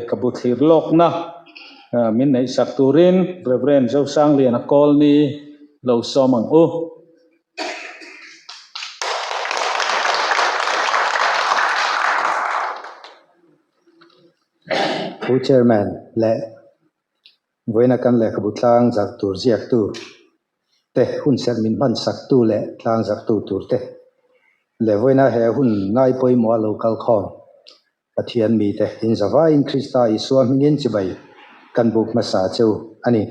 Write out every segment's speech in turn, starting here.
Lehkhabu thlir lawkna min neihsak turin Rev. Zosangliana Kawlni lo sawm ang u. Pu Chairman leh vawiina kan lehkhabu tlang zarh tur ziaktu te, hun serh min hman saktu leh tlang zarhtu tur te leh vawiina he hun ngai pawimawh a lo kal khawm Pathian mite inzavaiin Krista Isua hmingin chibai kan buk hmasa cheu a ni.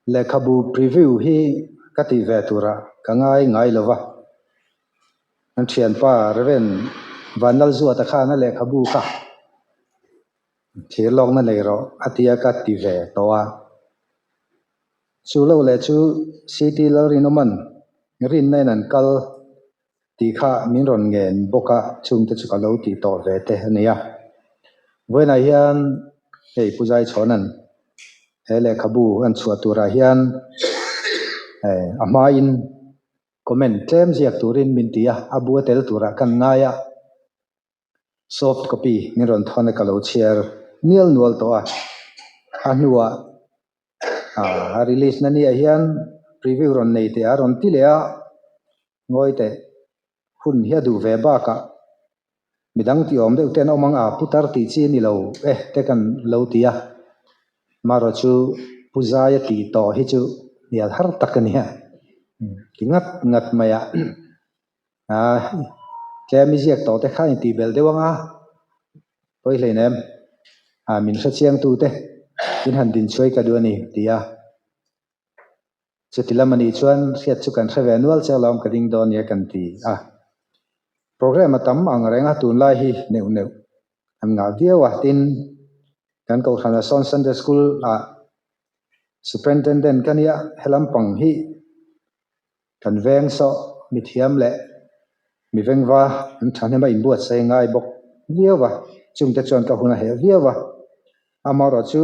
Lehkhabu preview hi ka tih ve turah ka ngai ngai lo va. Kan thianpa Rev. Vanlalzuata khan a lehkhabu kha thir lawkna nei rawh a tia ka ti ve tawh a. Chu lo leh chu CT Lalrinawman rinna in an kal tih kha min rawn ngen bawk a, chungte chu ka lo tih tawh ve te a nia. Vawiinah hian hei Pu Zaichhawnan he lehkhabu an chhuah turah hian a hmain comment tlem ziak turin min ti a, a bu a tel turah kan ngai a, soft copy min rawn thawn a ka lo chhiar nial nual tawh a, a hnuah a release na niah hian preview rawn nei teh a rawn ti leh a, ngawi teh hun hi a duh ve bakah midang tih awm deuh te an awm ang a, putar tih chi a ni lo e te kan lo ti a, marawh chu pu Zaia tih tawh hi chu hnial har tak a nia ti ngat ngat mai a, tlem i ziak tawh te kha intih belh deuh ang a, pawi hleinem min hrechiang tu te in han din chhuai ka duh a ni ti a. Chuti lam anih chuan hriat chu kan hre ve nual che alawm ka ding dawn nia kan ti a. Program a tam ang reng a tunlai hi neuh neuh an ngah viau a, tin kan Kohhrana sawn Sunday School ah Superintendent ka nia helam pang hi kan veng sawh mithiam leh mi vengva an thahnem a inbuatsaih ngai bawk viau a, chungte chuan ka hun a heh viau a. Amaherawhchu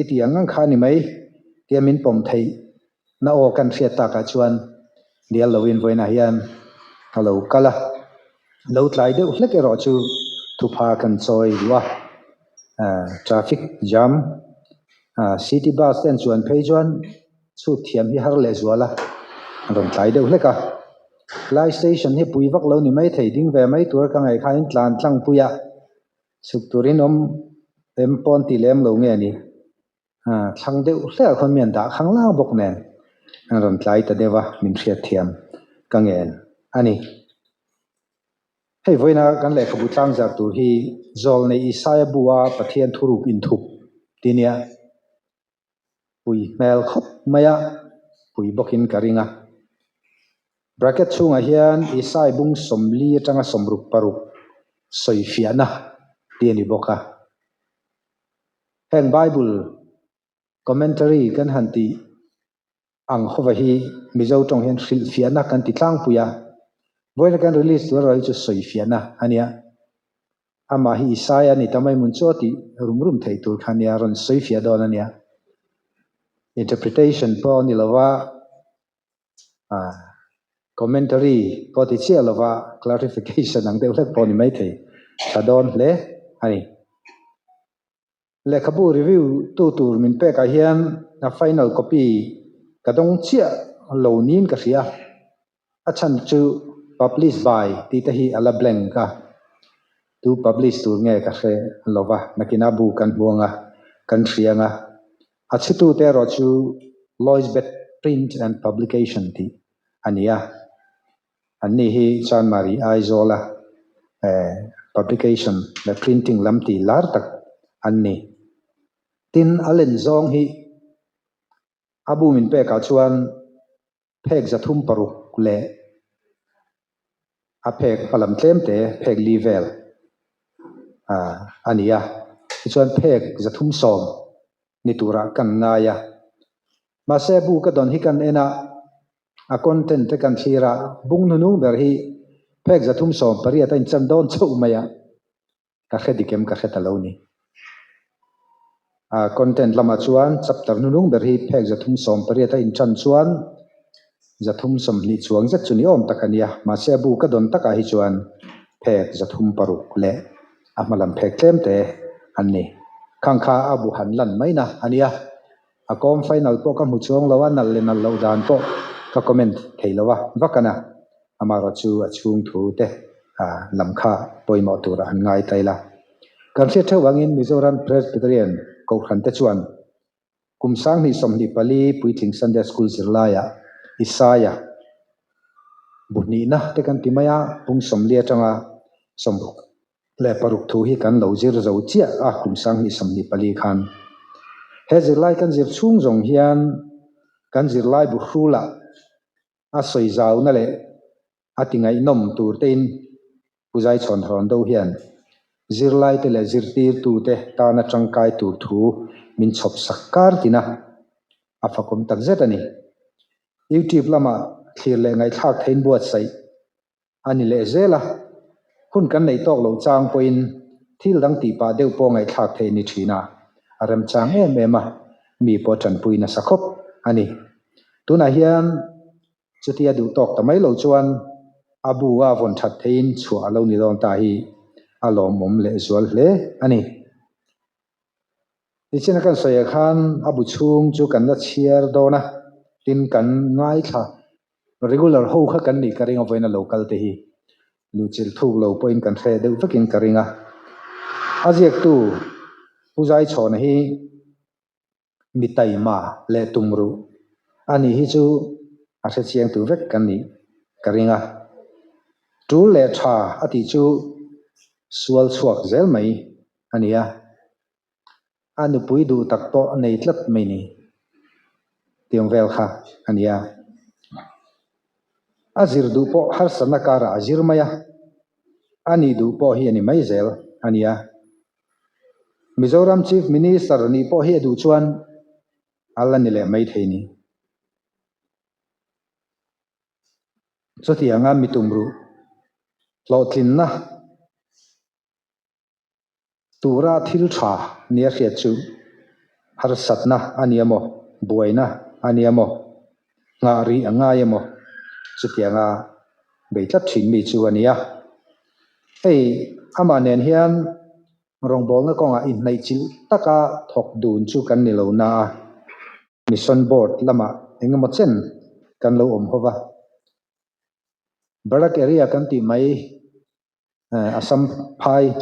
i tih ang ang kha a ni mai tia min pawm theih na aw kan hriat takah chuan dial loin vawiinah hian ka lo kal a, lo tlai deuh hlek erawh chu thupha kan chawi duh a, traffic jam city bus te an chuan phei chuan chhut thiam hi har leh zual a, an rawn tlai deuh hlek a. Lai station hi pui vak lo ni mai thei ding ve mai tur ka ngaih khanin tlan tlangpui a. Chhuk turin awm em pawn ti lem lo nge ni? Thlang deuh hlek ah khawn mi an dah khang lang bawk nen an rawn tlai ta deuh a, min hriat thiam ka ngen a ni. Hei vawiina kan lehkhabu tlangzar tur hi Zawlnei Isaia bu-a Pathian thuruk inthup ti nia pui hmel khawp mai a, pui bawkin ka ring a. Bracket chhungah hian Isai bung 40 atanga 66 sawifiahna ti a ni bawk a. Heng Bible commentary kan han tih ang hova hi Mizo tawng hian hrilhfiahna kan ti tlangpui a. Vawiina kan release tur erawh hi chu sawifiahna a nia. Amah hi Isaiah ni ta mai mun chu a tih rum rum theih tur kha nia, rawn sawifiah dawn a nia. Interpretation pawh a ni lo va, commentary pawh ti chiah lo va, clarification ang deuh hlek pawh a ni maithei. Tha dawn hle a ni. Lehkhabu review tu tur min pekah hian a final copy ka dawng chiah lo niin ka hria. A chhan chu publish by tih te hi a la blank a, tu publish tur nge ka hre lo va, nakinah bu kan hmu ang a, kan hria ang a. A chhutute erawh chu Loisbeth Print and Publication tih a ni a. Anni hi Chanmari Aizawla publication leh printing lam tih lar tak an ni. Tin, a len zawng hi a bu min pekah chuan phek 306 leh a phek hmalam tlem te phek li vel a ni a. Tichuan phek 310 ni turah kan ngai a. Mahse bu ka dawn hi kan en a, A content te kan thlir a, bung hnunung ber hi phek 318 a inchan dawn chauh mai a, ka hre dik em ka hre ta lo ni. A content lamah chuan chapter hnunung ber hi phek 318 a inchan chuan 320 chuang zet chu ni awm tak a nia, mahse a bu ka dawn takah hi chuan phek 306 leh a hma lam phek tlem te an ni. Khang kha a bu han lan mai na a nia. A kawm final pawh ka hmu chuang lo a, nalh leh nalh loh dan pawh ka comment thei lo a, vak a na. Amaherawhchu a chhung thu te lam kha pawimawh turah an ngai ta ila. Kan hriat theuh vangin Mizoram Presbyterian Kohhran te chuan Kum 2024 puitling Sunday School zirlaiah Isaia bu hnihna te kan ti mai a, pung 40 atanga 66 thu hi kan lo zir zo chiah a kum 2024 khan. He zirlai kan zir chhung zawng hian kan zirlai bu hrulah a sawi zauna leh a ti ngaihnawm tur tein Pu Zaichhawn Hrawn Do hian zirlaite leh zirtirtute tana tangkai tur thu min chhawp sak kar tin a, a fakawm tak zet a ni. YouTube lama thlir leh ngaihthlak theiin buatsaih a ni leh zel a, hun kan neih tawk loh chang pawhin thil dang tih pah deuh pawh ngaihthlak theih a ni thin a, a remchang em em a, mi pawh tanpui nasa khawp a ni. Tunah hian Chutia duh tawk ta mai lo chuan a bu a vawn that theiin chhuah a lo ni dawn ta hi a lawmawm leh zual hle a ni. Tichina kan sawi ah khan a bu chhung chu kan la chhiar dawn a, tin kan ngaithla regular ho kha kan nih ka ring a vawiin a lo kal te hi luhchilh thuk lo pawhin kan hre deuh vekin ka ring a. A ziaktu Pu Zaichhawna hi Mi taima leh tum ruh a nih hi chu a hre chiang tu vek kan nih ka ring a. Tul leh tha a tih chu sual chhuak zel mai a ni a. A nupui duh tak pawh nei tlat mai ni tiang vel kha a ni a. A zir duh pawh harsatna karah a zir mai a, a nih duh pawh hi a ni mai zel a ni a. Mizoram Chief Minister nih pawh hi a duh chuan a la ni leh mai thei ni. Chutianga mi tumruh hlawhtlinna tura thil tha nia hriat chu harsatna a ni emaw, buaina a ni emaw, nghah rih a ngai emaw chutianga bei tlat thin mi chu a ni a. Hei amah nen hian rawngbawlna kawngah inhnaih chilh taka thawk dun chu kan ni lo na a, Mission Board lamah engemaw chen kan lo awm ho va. Barak area kan tih mai Assam phai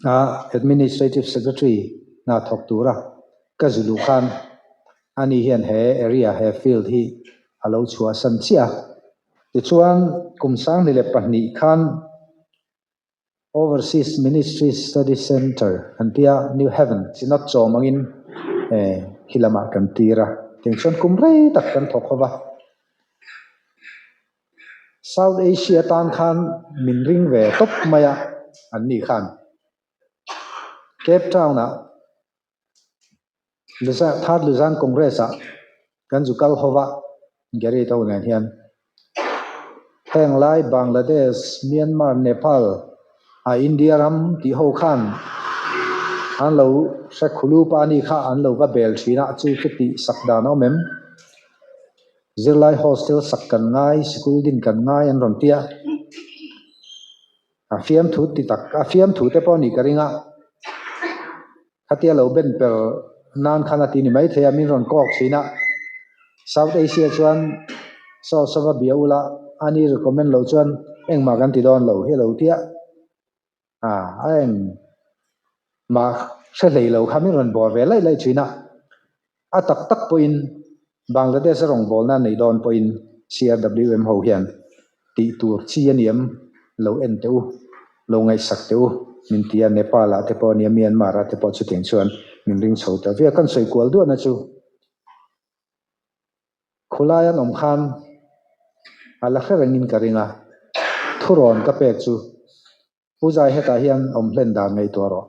a Administrative Secretary hna thawk tura ka zu luh khan ani hian he area, he field hi a lo chhuahsan chiah a. Tichuan kum 2002 khan Overseas Ministry Study Centre an tia New Haven Synod chawm angin khi lamah kan tir a, tiang chuan kum rei tak kan thawk ho va. South Asia tan khan min ring ve tawp mai a, an ni khan Cape Town-ah Third Luzan Congress-ah kan zu kal ho va, Gary to nen hian. Heng lai Bangladesh, Myanmar, Nepal a India ram tih ho khan an lo hre khulu pa ni kha an lo va bel thin a, chu chu tih sak dan a awm em? Zirlai hostel sak kan ngai, sikul din kan ngai an rawn ti a. A fiamthu ti tak, a fiamthu te pawh a nih ka ring a. Khatia lo ben per nan khan a ti ni mai thei a, min rawn kawk thin a. South Asia chuan saw saw va bia ula, a ni recommend lo chuan engmah kan ti dawn lo hi a lo ti a. A a eng mah hre hlei lo kha min rawn bawr ve laih laih thin a. A tak tak pawhin Bangladesh a rawngbawlna neih dawn pawhin CRWM ho hian tih tur chi a ni em? Lo en teh u, lo ngaihsak teh u min ti a, Nepal ah te pawh a nia, Myanmar ah te pawh chutiang chuan min ring chho ta viau. Kan sawi kual duahna chu khulai an awm khan a la hre rengin ka ring a, thurawn ka pek chu Pu Zai hetah hian awm hlen dan ngaihtuah rawh.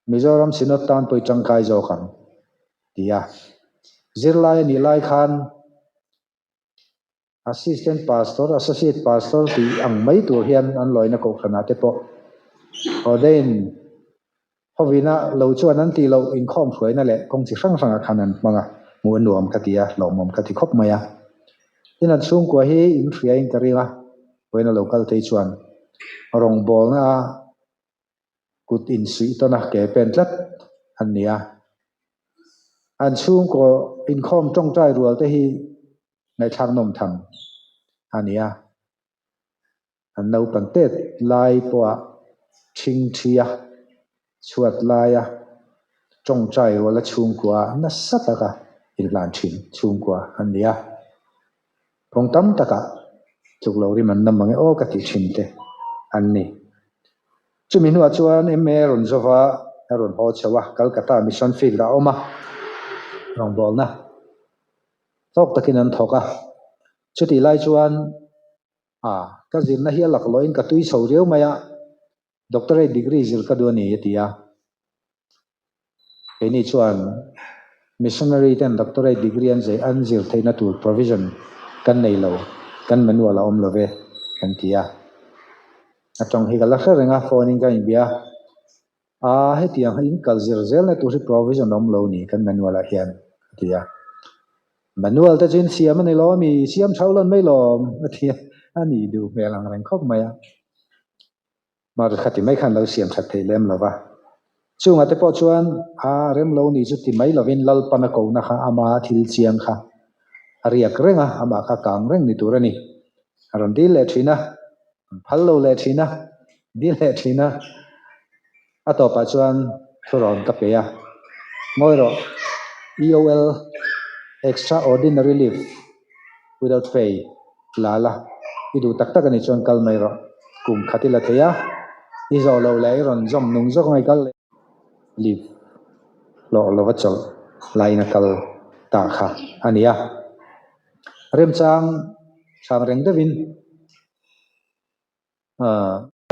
Mizoram Synod tan pawh i tangkai zawk ang, ti a. Zirlai a nih lai khan Assistant Pastor, Associate Pastor tih ang mai tur hian an lawina kohhranah te pawh ordain hovina lo chuan an tih loh inkhawm hruaina leh kawng chi hrang hrangah khan an hmang a, hmuh a nuam ka ti a, hlawhmawm ka ti khawp mai a. Tin, an chhungkua hi in hriain ka ring a, vawiin a lo kal phei chuan rawngbawlna a. Kut insuih tawn a ke pen tlat an ni a. An chhungkaw inkhawm tawngtai rual te hi ngaihthlak nawm tham a ni a. An naupan tet lai pawha ṭhing ṭhi a, chhuat laia tawngtai ruala chhungkua nasa taka inhlan ṭhin chhungkua an ni a. Kawng tam takah tluk lo rim an nam ang e aw ka tih ṭhin te an ni. Chumi hnuah chuan MA rawn zawva a rawn haw chho a, Calcutta Mission Field ah a awm a, rawngbawlna tawk takin an thawk a. Chutih lai chuan a ka zirna hi a laklawhin ka tui chho riau mai a, Doctorate degree zir ka duh a ni a ti a. Keini chuan missionary ten doctorate degree an zai an zir theihna tur provision kan nei lo, kan manual a awm lo ve kan ti a. A tawng hi ka la hre reng a, phone in ka inbia a, Aa hetiang in kal zir zelna tur hi provision a awm lo ni kan manual ah hian a ti a. Manual te chu in siam a ni lo ami, siam thau lan mai lawm a ti a, a nih duh hmel ang reng khawp mai a. Mar khati mai khan lo siam that theih lem lo va. Chungah te pawh chuan a rem lo ni chu ti mai lovin Lalpan a kohna kha ama thil chiang kha a riak reng a, amah kha kang reng ni tur a ni. A rawn dil leh thin a, an phal lo leh thin a, dil leh thin a. A tawpah chuan thurawn ka pe a, Ngawi rawh, EOL, Extra Ordinary Leave Without Pay, la la, i duh tak tak a nih chuan kal mai rawh, kum khat i la thei a, i zawh loh leh i rawn zawm nung zawk ang i kal leh. Leave hlawh lova chawlh laiin a kal ta kha a ni a, remchang chang reng deuhin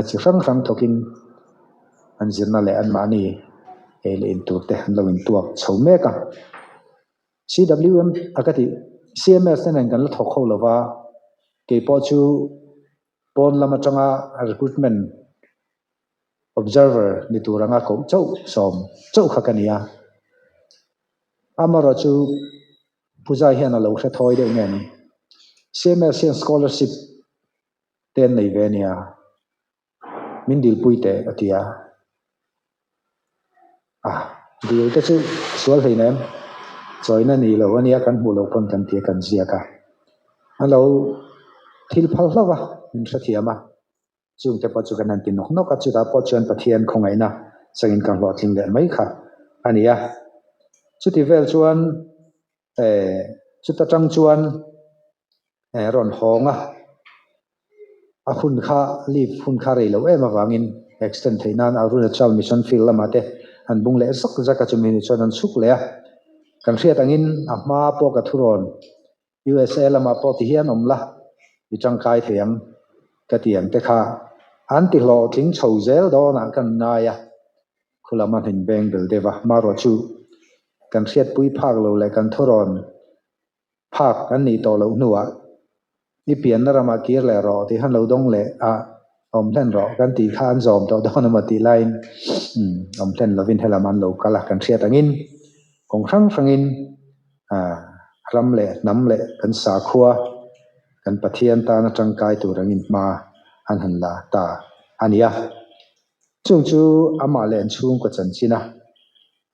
Chi hrang hrang thawkin an zirna leh anmahni ei leh in tur te an lo intuak chho mek a. CWM a ka tih CMS te nen kan la thawk ho lo va, keipawh chu pawn lam atanga recruitment observer ni tur anga koh chauh sawm chauh kha ka ni a. Amaherawhchu Puja hian a lo hre thawi deuh nge ni? CMS hian scholarship te an nei ve a nia, min dilpui teh a ti a. A, dil te chu sual hlei nem, chawina ni lo a nia kan hmuh loh pawn kan ti a kan ziak a. A lo thil phal hlauh a, min hrethiam a, chung te pawh chu kan han ti nawk nawk a, chutah pawh chuan Pathian khawngaihna changin kan hlawhtling leh mai kha a ni a. Chuti vel chuan Eh, chuta tang chuan eh rawn hawng a, a hun kha leave hun kha rei lo em avangin extend theih nan Arunachal Mission Field lamah te an bung leh zak zak a, chumi ni chuan an chhuk leh a. Kan hriat angin a hma pawh ka thurawn USA lamah pawh ti hian awm la, i tangkai thei ang ka ti ang te kha an ti hlawhtling chho zel dawnah kan ngai a. Khulam a hnin beng bel deuh a, marawh chu kan hriatpui phak lo leh kan thurawn phak an nih tawh loh hnuah i pianna ramah kir leh rawh tih khan lo dawng leh a, awm hlen rawh kan tih kha an zawm tawh dawn emaw tih laiin awm hlen lovin helam an lo kal a, kan hriat angin kawng hrang hrangin ram leh hnam leh kan sakhua kan Pathian tana tangkai tur angin hma an han la ta a ni a. Chung chu amah leh an chhungkaw chanchin a,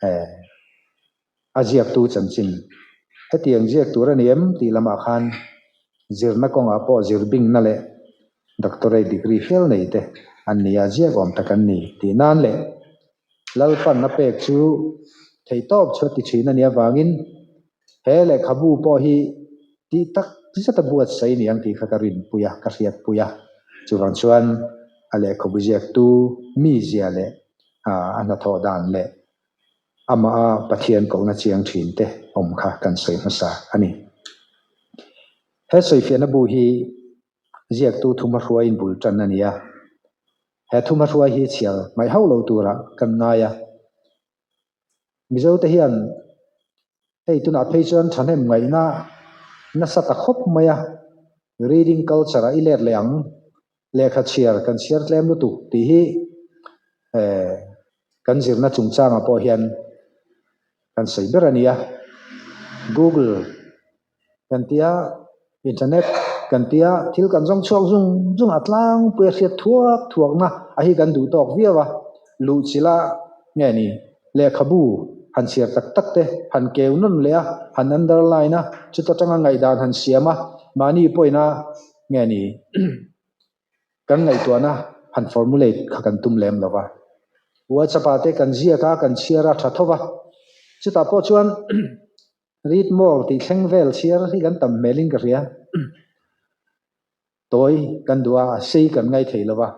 eh, a ziaktu chanchin. Hetiang ziak tur a ni em tih lamah khan zirna kawngah pawh zir bingna leh doctorate degree hial nei te an ni a, ziak awm tak an ni tih nan leh Lalpan a pek chu theihtawp chu a ti thin a nih avangin he lehkhabu pawh hi tih tak zeta buatsaih ni ang tih kha ka rinpui a, ka hriatpui a. Chuvang chuan a lehkhabu ziaktu mizia leh a hnathawh dan leh amaha Pathian kohna chiang thin te awm kha kan sawi hmasa a ni. He sawifiahna bu hi ziaktu thumahruaiin bul tan a ni a. He thumahruai hi chhiar hmaih hauh lo turah kan ngai a. Mizote hian hei tunah phei chuan thahnem ngaihna nasa ta khawp mai a, reading culture ah i let leh ang, lehkha chhiar kan chhiar tlem lutuk tih hi eh kan zirna chungchangah pawh hian kan sawi ber a ni a. Google kan tia internet kan tia thil kan zawng chhuak zung zung a tlangpui a hriat thuak thuakna a hi kan duh tawk viau a. Luhchilh a nge ni? Lehkhabu han chhiar tak tak te han keu nawn leh a, han underline a, chuta tanga ngaihdan han siam a, mahni pawhin a nge ni? Kan ngaihtuahna han formulate kha kan tum lem lo va. WhatsApp ah te kan ziak a, kan chhiar a tha tho va. Chutah pawh chuan read more tih thleng vel chhiar hi kan tam hmelin ka hria. Tawi kan duh a, a sei kan ngai thei lo va.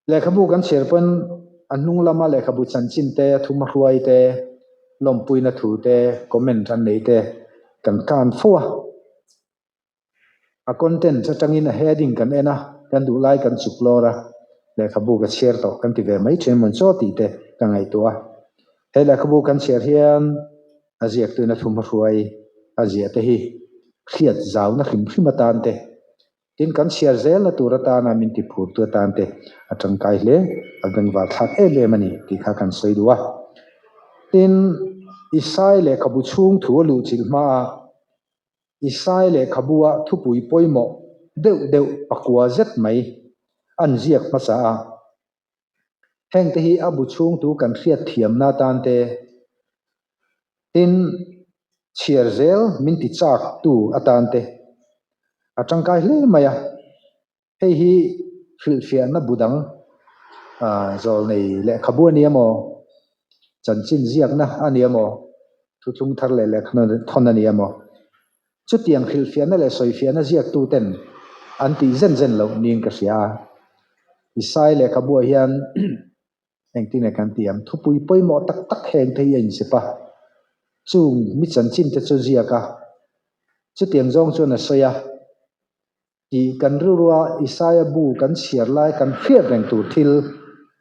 Lehkhabu kan chhiar pawn a hnung lama lehkhabu chanchin te, thuma hruai te, lawmpuina thu te, comment an nei te kan kan fo a. A content atangin a heading kan en a, kan duh lai kan chuk lawr a, lehkhabu ka chhiar tawh kan ti ve mai thin mawn chaw tih te ka ngaihtuah a. He lehkhabu kan chhiar hian a ziaktuin a thuma hruai a ziah te hi hriat zauna hrim hrim atan te, tin kan chhiar zelna tur atana min ti phurtu atan te a tangkai hle, a bengvar thlak em em a ni tih kha kan sawi duh a. Tin, Isai lehkhabu chhung thu a luhchilh hmaah Isai lehkhabua thupui pawimawh deuh deuh pakua zet mai an ziak hmasa a. Hengte hi a bu chhungtu kan hriat thiamna atan te, tin, chhiar zel min ti chak tu atan te a tangkai hle mai a. Hei hi hrilhfiahna bu dang zawlnei lehkhabu a ni emaw, chanchin ziakna a ni emaw, thuthlung thar leh lehkhathawn a ni emaw, chutiang hrilhfiahna leh sawifiahna ziaktuten an tih zen zen loh niin ka hria a. Isai lehkhabuah hian engtin nge kan ti ang, thupui pawimawh tak tak heng te hi a inzep a, chung mi chanchin te chu ziak a, chutiang zawng chuan a sawi a. Tih kan rilrua Isaia bu kan chhiar lai kan hriat reng tur thil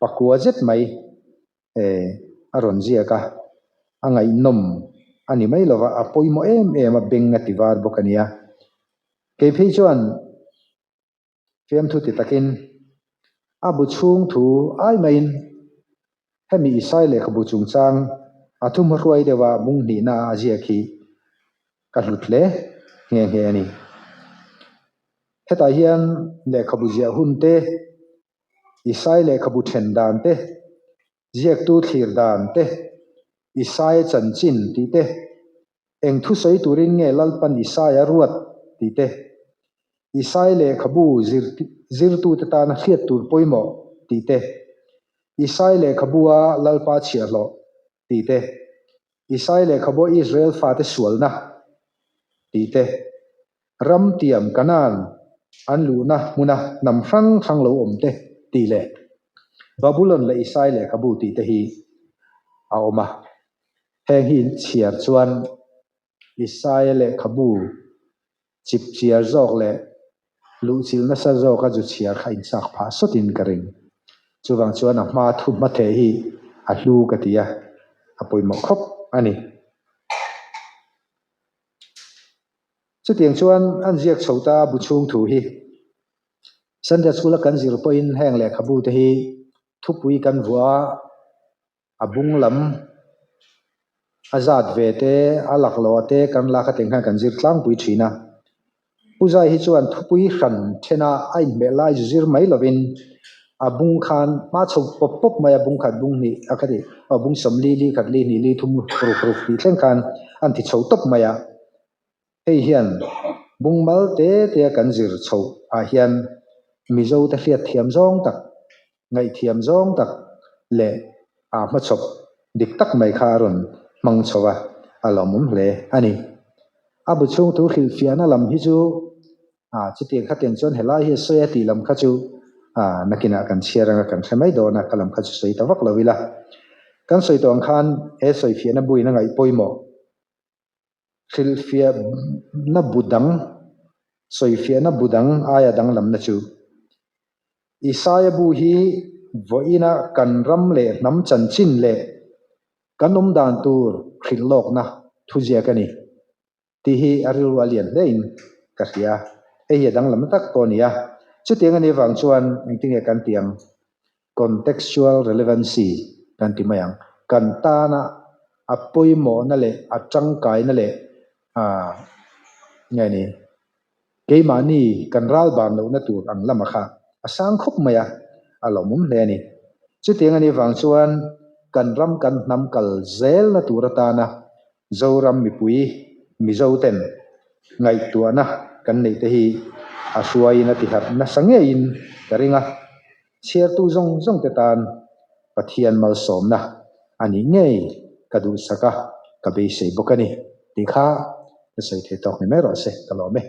pakua zet mai a rawn ziak a, a ngaihnawm a ni mai lova, a pawimawh em em a, beng a ti var bawk a nia. Kei phei chuan fiamthu ti takin a bu chhung thu ai maiin hemi Isai lehkhabu chungchang a thuhmahruai deuha bung hnihna a ziak hi ka hlut hle nghe nghe a ni. Hetah hian lehkhabu ziah hun te, Isai lehkhabu then dan te, ziaktu thlir dan te, Isaia chanchin tih te, eng thusawi turin nge Lalpan Isaia ruat tih te, Isai lehkhabu zirtute tana hriat tur pawimawh tih te, Isai lehkhabua Lalpa chhiahhlawh tih te, Isai lehkhabua Israel fate sualna tih te, ram tiam Kanaan an luhna hmuna hnam hrang hrang lo awm te tih leh Babulon leh Isai lehkhabu tih te hi a awm a. Heng hi in chhiar chuan Isaia lehkhabu chip chiar zawk leh luhchilh nasa zawka zu chhiar kha inchak phah sawtin ka ring. Chuvang chuan a hma thu hmatheh hi a hlu ka ti a, a pawimawh khawp a ni. Chutiang chuan an ziak chho ta bu chhung thu hi Sunday School-a kan zir pawhin heng lehkhabu te hi thupui kan vuah a, A bung lam a zat ve te, a laklawh te kan lak ateng khan kan zir tlangpui thin a. Pu Zai hi chuan thupui hran thena a inhmeh lai zu zir mai lovin a bung khan hma chho pawp pawp mai a, bung khat bung hnih a kha ti, aw bung sawmli li khat li hnih li thum ruk ruk tih thleng khan an ti chho tawp mai a. Hei hian bung mal te te a kan zir chhoh ah hian Mizo te hriat thiam zawng tak, ngaihthiam zawng tak leh aa hmachhawp dik tak mai kha a rawn hmang chho a, a lawmawm hle a ni. A bu chhung thu hrilhfiahna lam hi chu aa chutiang khatiang chuan helai hi a sawi a tih lam kha chu aa nakinah kan chhiar anga kan hre mai dawn a, kha lam kha chu sawi ta vak lo ila. Kan sawi tawh ang khan he sawifiahna buin a ngaih pawimawh. Hrilhfiahna bu dang, sawifiahna bu dang aia danglamna chu Isaia bu hi vawiina kan ram leh hnam chanchin leh kan awm dan tur hrilh lawkna thuziak a ni tih hi a rilru a lian hlein ka hria. Hei hi a danglam tak pawh a ni a. Chutiang a nih avang chuan engtinge kan tih ang? Contextual relevancy kan ti mai ang. Kan tana a pawimawhna leh a tangkaina leh ah nge ni keimahni kan ral ban lohna tur ang lama kha a sang khawp mai a, a lawmawm hle a ni. Chutiang a nih vang chuan kan ram kan hnam kal zelna tur atana Zoram mipui Mizoten ngaihtuahna kan neih te hi a hruaiin a tiharh nasa ngeiin ka ring a, chhiartu zawng zawng te tan Pathian malsawmna a nih ngei ka duhsak a, ka beisei bawk a ni tih kha ka sawi thei tawk ni mai rawh se, ka lawm e.